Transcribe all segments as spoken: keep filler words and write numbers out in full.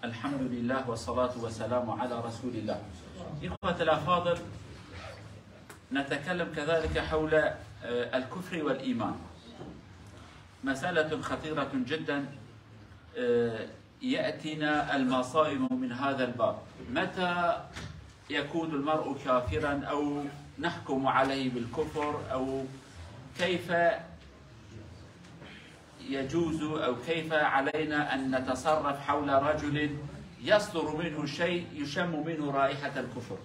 الحمد لله والصلاة والسلام على رسول الله. إخوة الأفاضل، نتكلم كذلك حول، آه، الكفر والإيمان. مسألة خطيرة جدًا. آه، يأتينا المصائب من هذا الباب. متى يكون المرء كافرا أو نحكم عليه بالكفر، أو كيف يجوز أو كيف علينا أن نتصرف حول رجل يصدر منه شيء يشم منه رائحة الكفر؟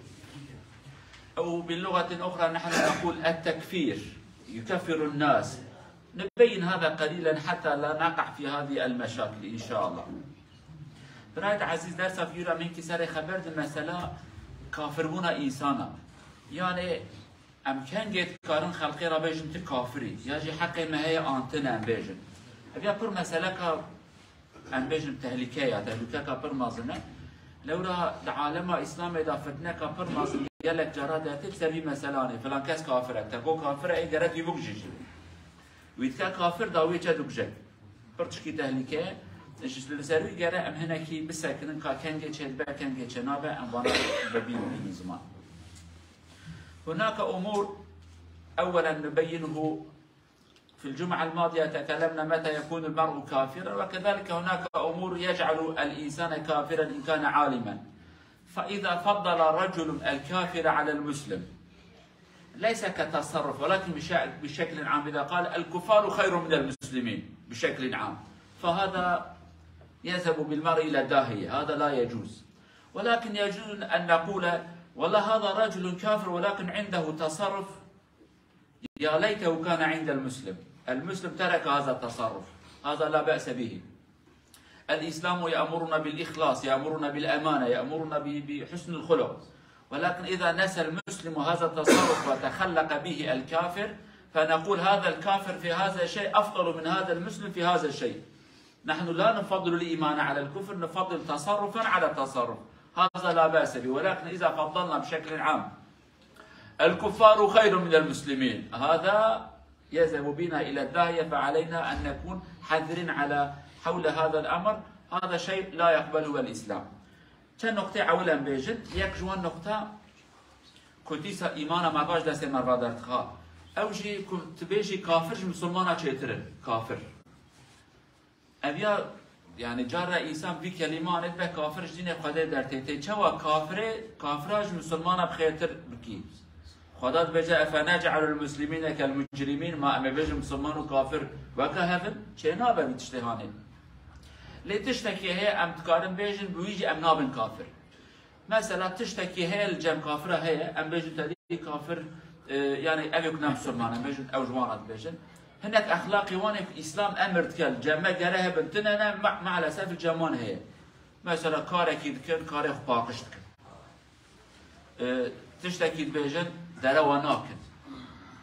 أو باللغة الأخرى نحن نقول التكفير، يكفر الناس. نبين هذا قليلًا حتى لا نقع في هذه المشاكل إن شاء الله. Birayê ezîz, dersa vîra min kî serê xeber di mesela kafirbûna însana. Yani em kengê dikarin xelqê re bêjin tu kafirî, ya jî heqê me heye an tune em bêjin. Ev ya pir meseleka, em bêjin, tehlîke ya, tehlûkeka pir mezin e. Lewra di alema Îslamê de fitneka pir mezin gelek cara dertê ser vî meselanê. Filan kes kafir e, te got kafir e, ê gere tu bikujî jî. Wî dike kafir da wê çe dikuje. Pir tişkî tehlîke ye. Ji li ser wî gere em hinekî bisekinin ka kengê çêdibe, kengê çênabe, em vana bibînin bînin ziman. هناك أمور أولًا نبينه. في الجمعة الماضية تكلمنا متى يكون المرء كافرا، وكذلك هناك أمور يجعل الإنسان كافرا إن كان عالما. فإذا فضل رجل الكافر على المسلم، ليس كتصرف، ولكن بش-، بشكل عام، إذا قال: "الكفار خير من المسلمين"، بشكل عام، فهذا يذهب بالمرء إلى الداهية، هذا لا يجوز. ولكن يجوز أن نقول: "والله هذا رجل كافر، ولكن عنده تصرف يا ليته كان عند المسلم. المسلم ترك هذا التصرف، هذا لا بأس به. الإسلام يأمرنا بالإخلاص، يأمرنا بالأمانة، يأمرنا ب-، بحسن الخلق. ولكن إذا نسى المسلم هذا التصرف وتخلق به الكافر، فنقول هذا الكافر في هذا الشيء أفضل من هذا المسلم في هذا الشيء." نحن لا نفضل الإيمان على الكفر، نفضل تصرفا على تصرف. هذا لا بأس به، ولكن إذا فضلنا بشكل عام: "الكفار خير من المسلمين"، هذا يذهب بنا إلى الداهية، فعلينا أن نكون حذرين على حول هذا الأمر. هذا شيء لا يقبله الإسلام. Çend noktê ewil em bêjin, yek ji wan nokta ku dîsa îmana me baş destê me raderdixa. Ew jî ku tu bêjî kafir ji misilmana çêtir in. Kafir. Ev ya, yani, cara însan vî kelîmanê dibe kafir ji dînê Xwedê dertê tê. Çawa kafirê, kafira ji misilmana bi xêrtir bikî? Xweda dibêje: "Efe nec'alul muslimîne kel mucrimîn", ma em ê bêjin misilman û kafir weke hev in? Çênabe vî tiştê hanê. Lê tiştekî heye em dikarin bêjin, bi wî jî em nabin kafir. Mesela tiştekî heye li cem kafira heye, em bêjin te dî kafir, e, yani ev ê ku ne misilman, em bêjin ew ji wan re dibêjin. Hinek exlaqê wan ê ku Îslam emir dike li cem me gere hebin, tune ne, ma-, maalesef li cem wan heye. Mesela karekî dikin, karê xwe paqij dikin. E, tiştekî dibêjin, derewa nakin.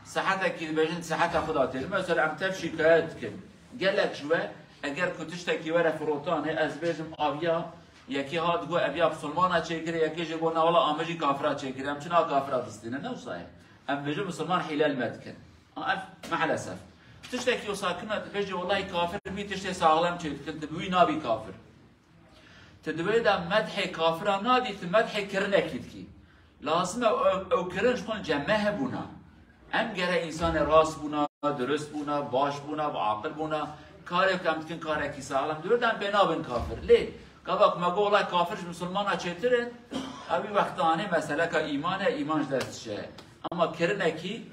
Sihetekî dibêjin, siheta xwe datêrin. Mesela em tev şîkayet dikin. Gelek ji we, eger ku tiştekî were firotanê, ez bêjim aviya yekê hat got eviya misilmana çêkirê, yekê jî got na wela, em jî kafira çêkirê. Em çi na kafira distînin, ne wisa ye. Em bêjin misilman hîle li me dikin. A, ev, maalesef. Tiştekî wisa kime dibêjê, welahi kafir bî tiştê saxlem çê dikin, tu bi wî nabî kafir. Tu di wê de medhê kafira nadî, tu medhê kirinekî dikî. Lazim e ew, ew kirin ji xwe li cem me hebûna. Em gere însanê rast bûna, dirust bûna, baş bûna, bi aqil bûna. Karê ku em dikin karekî saxlem, di wê de em pê nabin kafir. Lê gava ku me got, "Wela kafir ji misilmana çêtir in", ew wî wexta anê meseleka îman e, îman ji dest diçe. Ama kirinekî,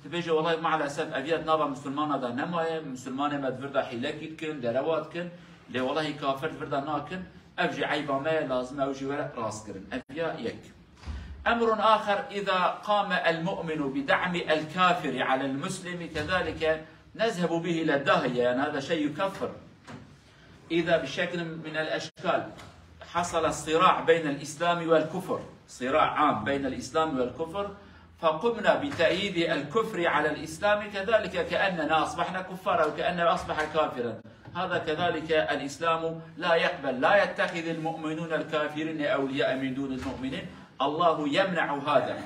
tu bêjî, "Welahi maalesef ev ya di nava misilmana de nemaye, misilmanê me di vir de hîlekî dikin, derewa dikin, lê welahi kafir di vir de nakin", ev jî eyba me ye, lazim e ew jî were rastkirin. Ev ya yek. أمر آخر، إذا قام المؤمن بدعم الكافر على المسلم كذلك نذهب به إلى الداهية، يعني هذا شيء يكفر. إذا بشكل من الأشكال حصل صراع بين الإسلام والكفر، صراع عام بين الإسلام والكفر، فقمنا بتأييد الكفر على الإسلام، كذلك كأننا أصبحنا كفارا وكأنه أصبح كافرا. هذا كذلك الإسلام لا يقبل، لا يتخذ المؤمنون الكافرين أولياء من دون المؤمنين. الله يمنع هذا.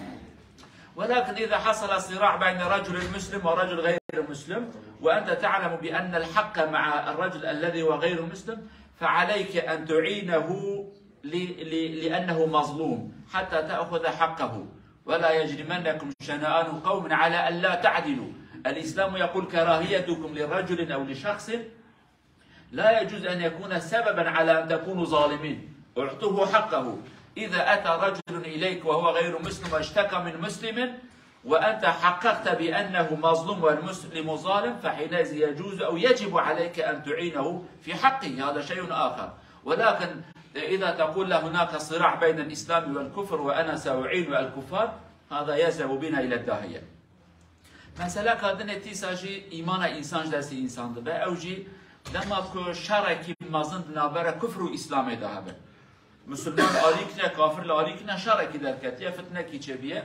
ولكن إذا حصل صراع بين رجل مسلم ورجل غير مسلم، وأنت تعلم بأن الحق مع الرجل الذي هو غير مسلم، فعليك أن تعينه ل-، ل-، لأنه مظلوم حتى تأخذ حقه، ولا يجرمنكم شنآن قوم على ألا تعدلوا. الإسلام يقول كراهيتكم لرجل أو لشخص لا يجوز أن يكون سببا على أن تكونوا ظالمين. اعطوه حقه. إذا أتى رجل إليك وهو غير مسلم واشتكى من مسلم وأنت حققت بأنه مظلوم والمسلم ظالم، فحينئذ يجوز أو يجب عليك أن تعينه في حقه، هذا شيء آخر. ولكن إذا تقول له هناك صراع بين الإسلام والكفر وأنا سأعين الكفار، هذا يذهب بنا إلى الداهية. Mesela kadinê tîsa jî îmana însan ji destê însan dibe. Ew jî dema ku şerekî mezin di navbera kufr û Îslamê de hebe. Musulman alî kine, kafir li alî kine, şerekî derketiye, fitnekî çêbiye.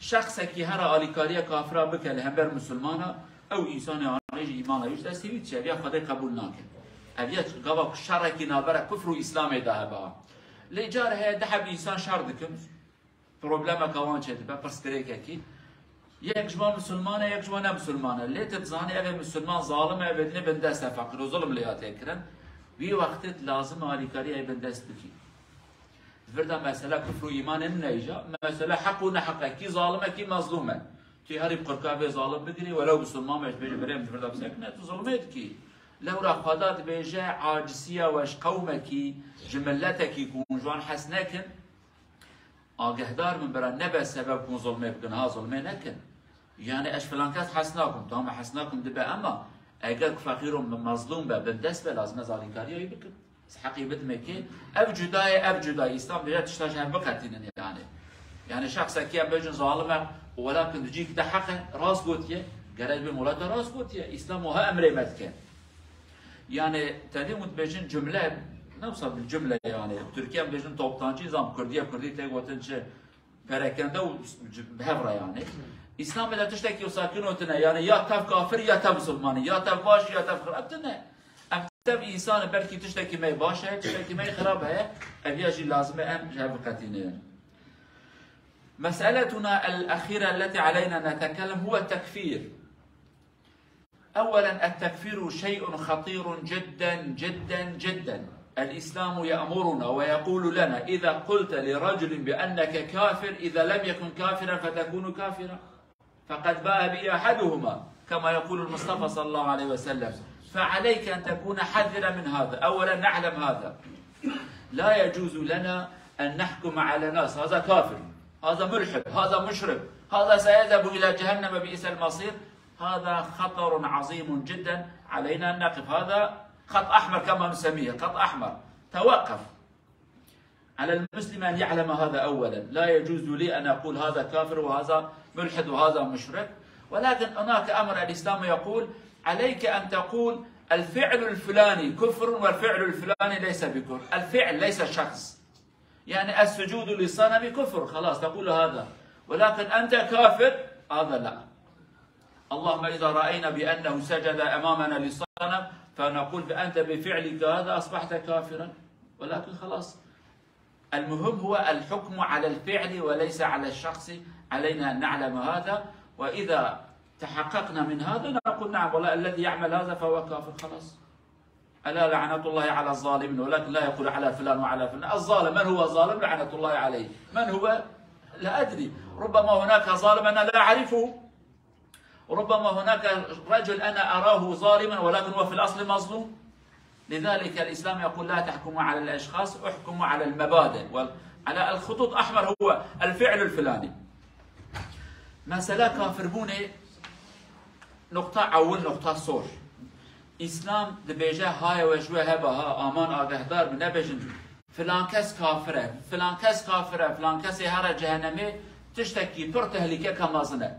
Şexsekî here alîkariya kafira bike li hember musulmana, ew însanê anê ji îmana wî ji destê wî diçe, ev ya Xwedê qebûl nake. Ev ya gava ku şerekî navbera kufr û Îslamê de hebe. Lê car heye du heb însan şer dikin, problemeka wan çêdibe, pirsgirêkekî. Yek ji wan musulman e, yek ji wan ne musulman e. Lê tu dizanî ev ê musulman zalim e, ev ê dinê bindest e, feqîr û zulm lê hatiye kirin. Wî wextê tu lazim e alîkariya wê bindest bikî. Di vir de mesela kufr û îmanê nîne îja, mesela heq û neheq e, kî zalim e, kî mezlûm e. Tu herî bi qirka vê zalim bigirî, welew musulman be, ji bêjî birêm di vir de bisekine, tu zulmê dikî. Lewra Xweda dibêje, acisiya we ji qewmekî, ji miletekî ku hûn ji wan hez nekin, agehdar bin bira, nebe sebeb ku hûn zulmê bikin, ha zulmê nekin. Yani ez filan kes hez nakim, tamam hez nakim dibe, ama eger ku feqîr û mezlûm be, bindest be, lazim e ez alîkariya wî bikim. Ez heqî bidime kê? Ev cuda ye, ev cuda ye. Îslam bêje tişta ji hev biqetînin yani. Yani şexsekî em bêjin zalim e, welakin di cîk de heq e, rast gotiye, gerek bê mola te rast gotiye. Îslam wiha emrê me dike. Yani tedî hûn dibêjin cumle, ne wisa bil cumle yani. Tirkiye em bêjin toptancî, zam Kurdiye, Kurdî tê gotin çi? Perekende û bi hev re yani. Îslamê de tiştekî wisa kino tine, yani ya tev kafir ya tev musulmanî, ya tev baş ya tev xirab tine. Em tev însan in, belkî tiştekî me baş heye, tiştekî me xirab heye, ev ya jî lazim e em ji hev biqetînin. مسألتنا الأخيرة التي علينا نتكلم هو التكفير. أولا، التكفير شيء خطير جدا جدا جدا. الإسلام يأمرنا ويقول لنا: إذا قلت لرجل بأنك كافر، إذا لم يكن كافرا فتكون كافرا، فقد باء به أحدهما، كما يقول المصطفى صلى الله عليه وسلم. فعليك أن تكون حذرا من هذا. أولا، نعلم هذا. لا يجوز لنا أن نحكم على ناس: هذا كافر، هذا ملحد، هذا مشرك، هذا سيذهب إلى جهنم، بئس المصير. هذا خطر عظيم جدا، علينا أن نقف. هذا خط أحمر كما نسميه، خط أحمر. توقف. على المسلم أن يعلم هذا أولا. لا يجوز لي أن أقول هذا كافر وهذا ملحد وهذا مشرك، ولكن هناك أمر الإسلام يقول: عليك أن تقول الفعل الفلاني كفر والفعل الفلاني ليس بكفر. الفعل ليس شخص. يعني السجود للصنم كفر، خلاص تقول هذا، ولكن أنت كافر، هذا لا. اللهم إذا رأينا بأنه سجد أمامنا للصنم فنقول أنت بفعلك هذا أصبحت كافرا، ولكن خلاص. المهم هو الحكم على الفعل وليس على الشخص، علينا أن نعلم هذا، وإذا تحققنا من هذا نقول نعم والله الذي يعمل هذا فهو كافر، خلاص. ألا لعنة الله على الظالمين، ولكن لا يقول على فلان وعلى فلان. الظالم من هو الظالم؟ لعنة الله عليه. من هو؟ لا أدري. ربما هناك ظالم أنا لا أعرفه. ربما هناك رجل أنا أراه ظالما ولكن هو في الأصل مظلوم. لذلك الإسلام يقول: لا تحكموا على الأشخاص، احكموا على المبادئ. وعلى الخطوط أحمر هو الفعل الفلاني. Mesela kafirbûnê Nuqta ewil, nuqta sor. Îslam dibêje, haye we ji we hebe ha, aman agehdar bi, nebêjin filan kes kafir e, filan kes kafir e, filan kesê here cehenemê, tiştekî pir tehlîkeka mezin e.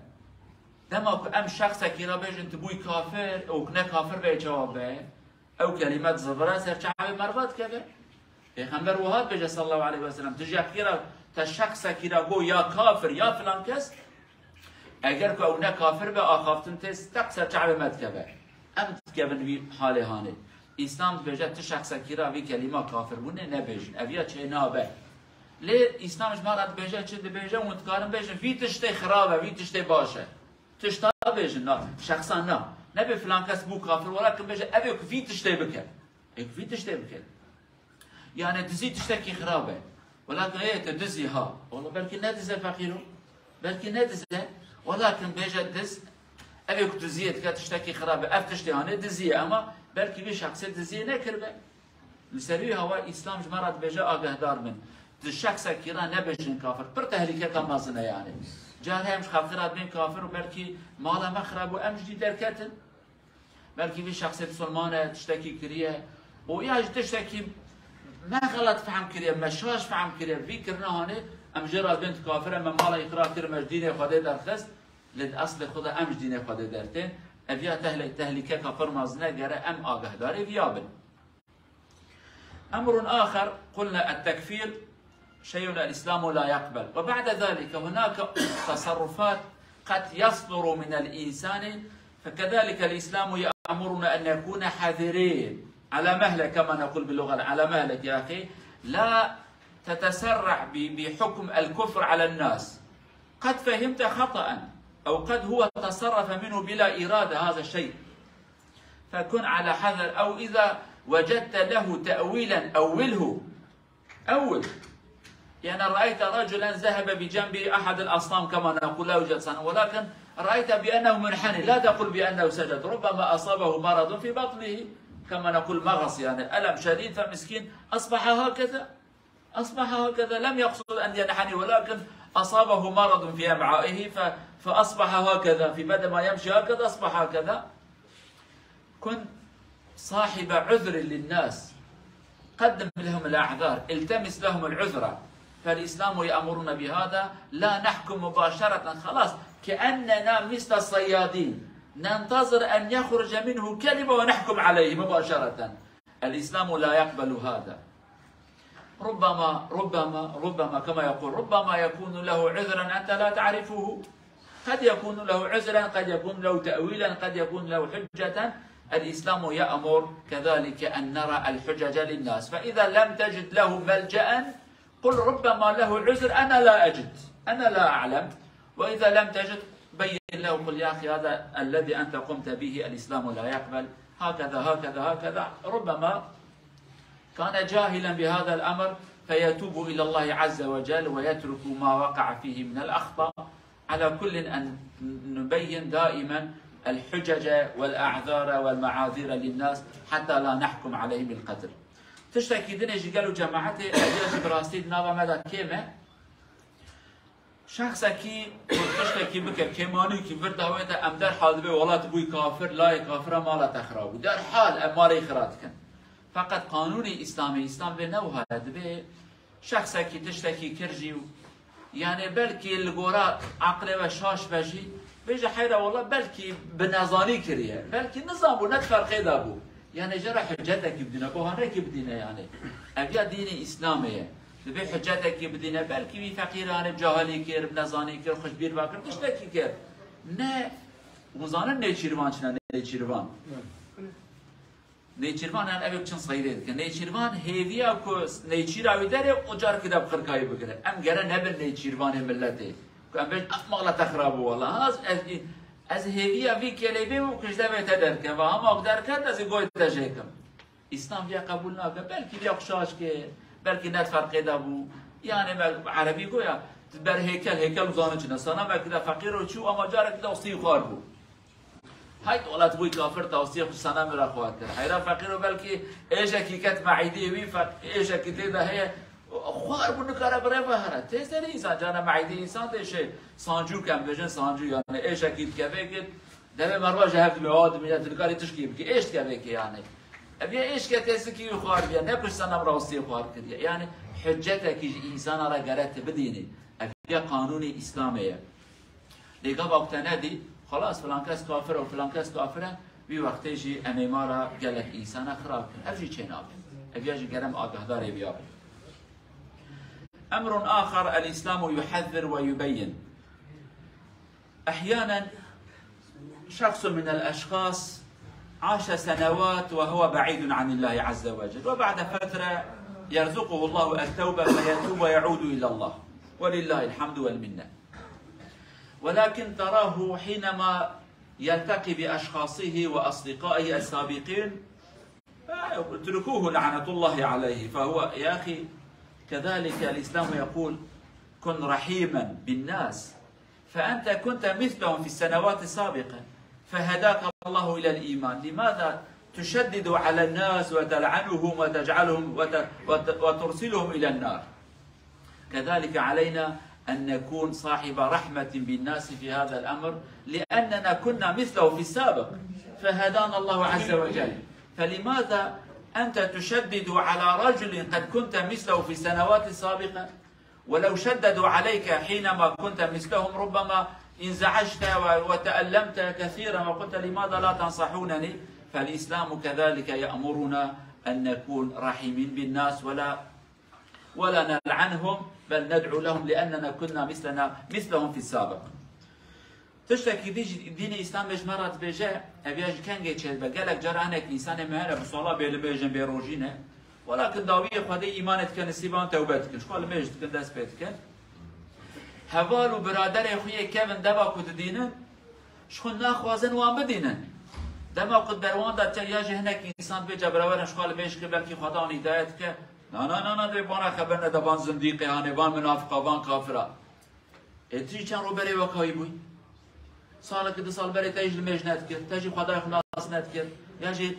Dema ku em şexsekî re bêjin tu bûyî kafir, ew ku ne kafir be cewab be, ew kelîme dizivire ser çavê me re dikeve. Pêxember wiha dibêje sallallahu aleyhi ve sellem, tu ji yekî re, te şexsekî re got ya kafir ya filan kes, eger ku ew ne kafir be, axaftin tê teq ser çavê me dikeve. Em dikevin vî halê hanê. Îslam dibêje tu şexsekî re vî kelîma kafirbûnê nebêjin. Ev ya çê nabe. Lê Îslam ji me re dibêje çi? Dibêje hûn dikarin bêjin vî tiştê xirab e, vî tiştê baş e. Tişta bêjin, na, şexsan na. Nebê filan kes bû kafir, welakin bêje ev ê ku vî tiştê bike. Êk vî tiştê bike. Yani dizî tiştekî xirab e. Welakin ê tu dizî ha. Wala belkî ne diz e feqîro. Belkî ne diz e. Welakin bêje diz. Ev ê ku diziyê dike tiştekî xirab e. Ev tiştê hanê dizî ye ama belkî vî şexsê diziyê nekiribe. Li ser wî hewa Îslam ji me re dibêje agehdar bin. Tu şexsekî re nebêjin kafir. Pir tehlîkeka mezin e yani. Carê em ji xelkê re dibên kafir û belkî mala me xirab û em ji dî derketin. Belkî vî şexsê misilman e, tiştekî kiriye. Û ya jî tiştekî me xelet fehm kiriye, me şaş fehm kiriye. Vî kirina hanê em jê re dibên tu kafir e, me mala wî xirab kir, me ji dînê Xwedê derxist. Lê di eslê xwe de em ji dînê Xwedê dertên. Ev ya tehle-, tehlîkeka pir mezin e, gere em agahdarê viya bin. أمر آخر، قلنا التكفير شيء الإسلام لا يقبل، وبعد ذلك هناك تصرفات قد يصدر من الإنسان، فكذلك الإسلام يأمرنا أن نكون حذرين. على مهلك، كما نقول باللغة، على مهلك يا أخي، لا تتسرع ب-، بحكم الكفر على الناس. قد فهمت خطأ، أو قد هو تصرف منه بلا إرادة هذا الشيء، فكن على حذر، أو إذا وجدت له تأويلا أوله. أول، يعني رأيت رجلا ذهب بجنب أحد الأصنام كما نقول، لا يوجد صنم، ولكن رأيت بأنه منحني، لا تقل بأنه سجد، ربما أصابه مرض في بطنه كما نقول مغص، يعني ألم شديد، فمسكين أصبح هكذا. أصبح هكذا، لم يقصد أن ينحني، ولكن أصابه مرض في أمعائه ف-، فأصبح هكذا، في بدل ما يمشي هكذا أصبح هكذا. كن صاحب عذر للناس، قدم لهم الأعذار، التمس لهم العذر، فالإسلام يأمرنا بهذا، لا نحكم مباشرة، خلاص، كأننا مثل الصيادين، ننتظر أن يخرج منه كلمة ونحكم عليه مباشرة. الإسلام لا يقبل هذا. ربما، ربما، ربما، كما يقول، ربما يكون له عذرا أنت لا تعرفه. قد يكون له عذرا، قد يكون له تأويلا، قد يكون له حجة. الإسلام يأمر كذلك أن نرى الحجج للناس، فإذا لم تجد له ملجأ، قل ربما له عذر، أنا لا أجد، أنا لا أعلم. وإذا لم تجد، بين له، قل: يا أخي، هذا الذي أنت قمت به الإسلام لا يقبل، هكذا، هكذا، هكذا. ربما كان جاهلا بهذا الأمر فيتوب إلى الله عز وجل ويترك ما وقع فيه من الأخطاء. على كل، أن نبين دائما الحجج والأعذار والمعاذير للناس حتى لا نحكم عليهم بالقتل. Tiştekî dinê ji gel û cemaetê, ev ya jî bi rastî di nava me de kêm e. Şexsekî ku tiştekî bike, kêmanîkî vir dawê te, em derhal dibê welat bûyî kafir, layê kafira mala te xira bû. Derhal em malê xira dikin. Feqet qanûnê Îslamê, Îslam vê ne wiha ye, dibê şexsekî tiştekî kir jî û, yani belkî li gora aqlê we şaş be jî, bêje heyra wela belkî bi nezanî kiriye. Belkî nizan bû, ne di ferqê de bû. Yani jê re hiccetekî bidîne, bohanekî bidîne yani. Ev ya dînê Îslamê ye. Dibê hiccetekî bidîne. Belkî wî feqîranê bi cahilî kir, bi nezanî kir, xwe ji bîr vekir, tiştekî kir. Ne, hûn zanin nêçîrvan çi ne, nêçîrvan. Nêçîrvan, yani ev ê çin seydê dikin. Nêçîrvan hêviya ku nêçîra wî derê û carekî de bi xirkayî bigire. Em gere nebin nêçîrvanê miletê. Ku em bêjin, "Ah, mala te xirab bû wela." Ha, ez, ez, ez hêviya vî kêleybê bûm ku ji devê te derkeve. Hema ku derket, ez ê goyê te jêkim. Îslam viya qebûl nake. Belkî viya xwe şaş kir, belkî ne di ferqê de bû. Yani me erebî goya, tu ber hêkel, hêkel û zanin çi ne. Sanamekî de feqîr û çû, ama carekî de westî xwar bû. Hayt welat bûyî kafir, tawsiyê xwe senemê re xwar kir. Heyra feqîro belkî êşekî ket meîdê wî, fe-, êşekî tê de heye, xwar bû, nikare bi rê ve here. Tê serê însan, cana meîdê însan tê şey, sancû kem bêjin, sancû yani êşekî dikeve kê, devê merva ji hev dime, awa dimîne, tu nikarî tişkî bikî, êş dikeve kê yani. Ev ya êşke tê sikî wî xwar bûye, ne pişt senem re westî xwar kiriye. Yani hiccetekî ji însana re gere tu bidînî. Ev ya qanûnê Îslamê ye. Lê gava ku te nedî, xelas, filan kes kafir e û filan kes kafir e, vî wextê jî em ê mala gelek însana xirab kin. Ev jî çênabe. Ev ya jî gerem agahdarê viya bin. أمر آخر، الإسلام يحذر ويبين. أحيانا شخص من الأشخاص عاش سنوات وهو بعيد عن الله عز وجل، وبعد فترة يرزقه الله التوبة فيتوب ويعود إلى الله، ولله الحمد والمنة. ولكن تراه حينما يلتقي بأشخاصه وأصدقائه السابقين، اتركوه لعنة الله عليه. فهو يا أخي كذلك الإسلام يقول: كن رحيما بالناس، فأنت كنت مثلهم في السنوات السابقة فهداك الله إلى الإيمان، لماذا تشدد على الناس وتلعنهم وتجعلهم وت-، وت-، وترسلهم إلى النار؟ كذلك علينا أن نكون صاحب رحمة بالناس في هذا الأمر، لأننا كنا مثله في السابق فهدانا الله عز وجل. فلماذا أنت تشدد على رجل قد كنت مثله في السنوات السابقة؟ ولو شددوا عليك حينما كنت مثلهم ربما انزعجت و-، وتألمت كثيرا وقلت: لماذا لا تنصحونني؟ فالإسلام كذلك يأمرنا أن نكون رحيمين بالناس ولا ولا نلعنهم، بل ندعو لهم لأننا كنا مثلنا، مثلهم في السابق. Tiştekî dî jî dînê Îslamê ji me re dibêje, ev ya ji kengê çêdibe. Gelek cara hinek însanê me hene bi sola bêlimêj in, bêrojî ne. Welakin dawiyê Xwedê îmanê dikin, nisîban tewbe dikin. Ji xwe limêj dikin, dest pê dikin. Heval û biraderê xwe yê kevin dema ku didînin, ji xwe naxwazin wan bidînin. Dema ku di ber wan de te ya jî hinek însan dibêje bira werin ji xwe limêj ke, belkî Xweda wan hîdayet ke. Na, na, na, na, dê bana xeber nede, van zindîqê hane, van minafiqa, van kafira. Ê, tu jî çend rûberê wekayî bûyî? Salekî du sal berê te jî limêj nedikir, te jî Xwedayê xwe nas nedikir, ya jî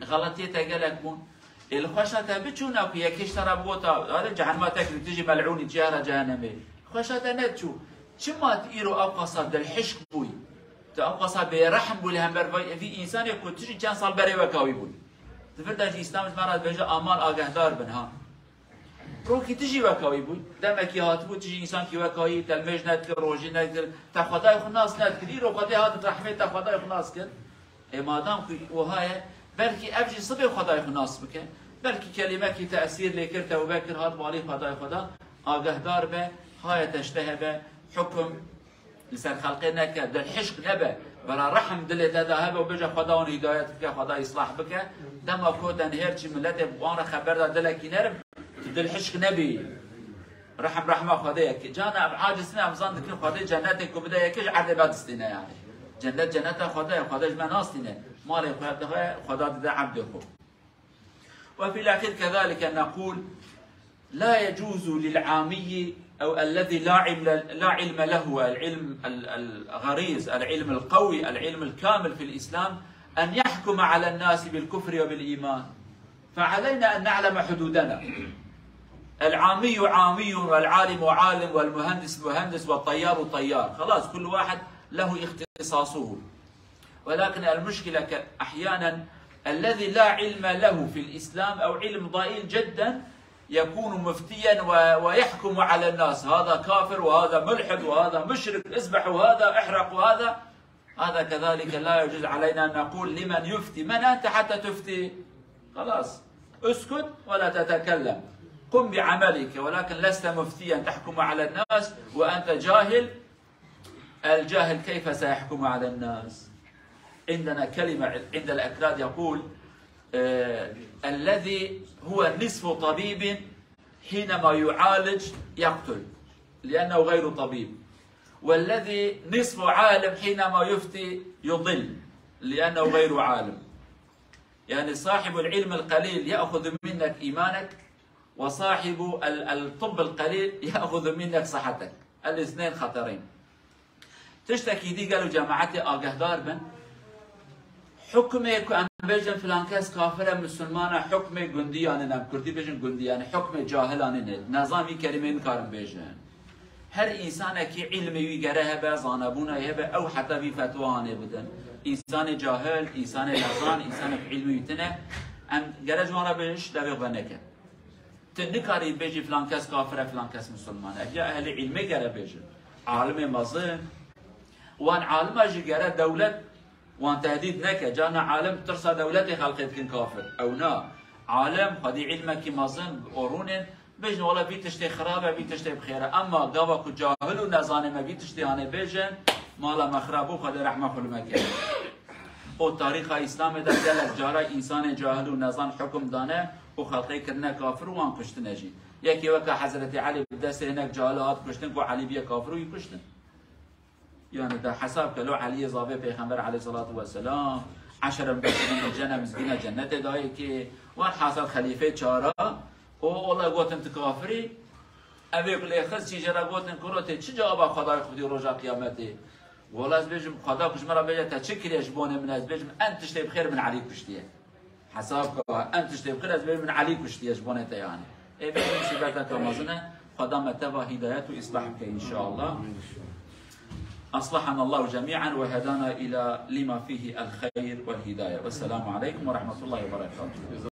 xeletiyê te gelek bûn. Ê, li xweşa te biçûna ku yekê ji te re bigota, "Hadi cehennema te kirî, tu jî melûnî, çi here cehennemê." Xweşa te nediçû. Çima tu îro ew qasa dilhişk bûyî? Tu ew qasa bêrehm bûyî li hember vay, vî însanê ku tu jî çend sal berê wekawî bûyî? Di vir de jî Îslam ji me re dibêje, aman agehdar bin ha. Rokî tu jî wekawî bû. Demekî hatibû tu jî însankî wekawî, te limêj nedikir, rojî nedikir, te Xwedayê xwe nas nedikir. Îro Xwedê hat rehmê te Xwedayê xwe nas kir. Ê madam ku wiha ye, belkî ev jî sibê Xwedayê xwe nas bike. Belkî kelîmekî tesîr lê kir, tewbe kir, hat balî Xwedayê xwe da. Agehdar be, haye te ji te hebe, hukum li ser xelqê neke, dilhişk nebe. Bera rehm dilê te de hebe û bêje, "Xweda wan hîdayet bike, Xweda îslah bike." Dema ku te nihêr çi miletê bi wan re xeber da, dilekî nerm, tu dilhişk nebî. Rehm rehma Xwedê ye. Cana ev aciz ne, em zan dikin Xwedê cennetê ku bide yekê ji erdê vedistîne yani. Cennet cenneta Xwedê ye, Xwedê ji me nastîne. Malê Xwedê, Xweda dide ebdê xwe. وفي الأخير كذلك نقول: لا يجوز للعامي أو الذي لا علم، لا علم له، العلم ال-، الغريز، العلم القوي، العلم الكامل في الإسلام، أن يحكم على الناس بالكفر وبالإيمان. فعلينا أن نعلم حدودنا. العامي عامي، والعالم عالم، والمهندس مهندس، والطيار طيار. خلاص، كل واحد له اختصاصه. ولكن المشكلة ك-، أحيانا الذي لا علم له في الإسلام أو علم ضئيل جدا يكون مفتيا و-، ويحكم على الناس: هذا كافر، وهذا ملحد، وهذا مشرك، اذبحوا هذا، احرقوا هذا. هذا كذلك لا يجوز علينا أن نقول لمن يفتي: من أنت حتى تفتي؟ خلاص، اسكت ولا تتكلم، قم بعملك، ولكن لست مفتيا تحكم على الناس وأنت جاهل. الجاهل كيف سيحكم على الناس؟ عندنا كلمة عند الأكراد يقول، آه، الذي هو نصف طبيب حينما يعالج يقتل لأنه غير طبيب، والذي نصف عالم حينما يفتي يضل لأنه غير عالم. يعني صاحب العلم القليل يأخذ منك إيمانك، وصاحب ال-، الطب القليل يأخذ منك صحتك. الاثنين خطرين. Tiştekî dî gelo cemaetê agehdar bin. Hukmê ku em bêjin filan kes kafir e, misilman e, hukmê gundiyan in, em kurdî bêjin gundiyan, hukmê cahilan in. Nezan vî kelîmeyê nikarin bêjin. Her însanekî îlmê wî gere hebe, zanebûna wî hebe, ew heta vî fetwa hanê bidin. Însanê cahil, însanê nezan, însanek îlmê wî tune, em gere ji wan re bêjin, şidevê xwe neke. Tu nikarî bêjî filan kes kafir e, filan kes misilman e. Ev ya ehlê îlmê gere bêjin. Alimê mezin. Wan alima jî gere dewlet wan tehdîd neke. Carna alim tirsa dewletê xelqê dikin kafir. Ew na. Alim, xwedî îlmekî mezin û rûnên, bêjin, wela vî tiştê xirab e, vî tiştê bi xêr e. Emma gava ku cahil û nezanê me vî tiştê hanê bêjin, mala me xirab bû, Xwedê rehma xwe li me kere. û tarîxa Îslamê de gelek cara însanên cahil û nezan hukm dane û xelqê kirine kafir û wan kuştine jî. Yekê weke Hezretî Elî bi destê hinek cahil hat kuştin ku Elî biye kafir û wî kuştin. Yani de hesab ke lo Eliyê zavê Pêxember aleyhissalatu vesselam, eşere mübeşşirin bil cenne mizgîna cennetê dayê kê. Welhasil xelîfê çara, o ola gotin tu kafirî, evê ku lê xist çî jê re gotin kuro tê çi cewaba Xwedayê xwe dî roja qiyametê. Wela ez bêjim, Xweda ku ji min re bêje te çi kiriye ji bonê min, ez bêjim en tiştê bi xêr min Elî kuştiye. Hesab ka, en tiştê bi xêr ez bêjim min Elî kuştiye ji bonê te yani. Ê vê musîbeteke mezin e, Xweda me teva hîdayet û îslah bike înşallah. أصلحنا الله جميعا وهدانا إلى لما فيه الخير والهداية. والسلام عليكم ورحمة الله وبركاته.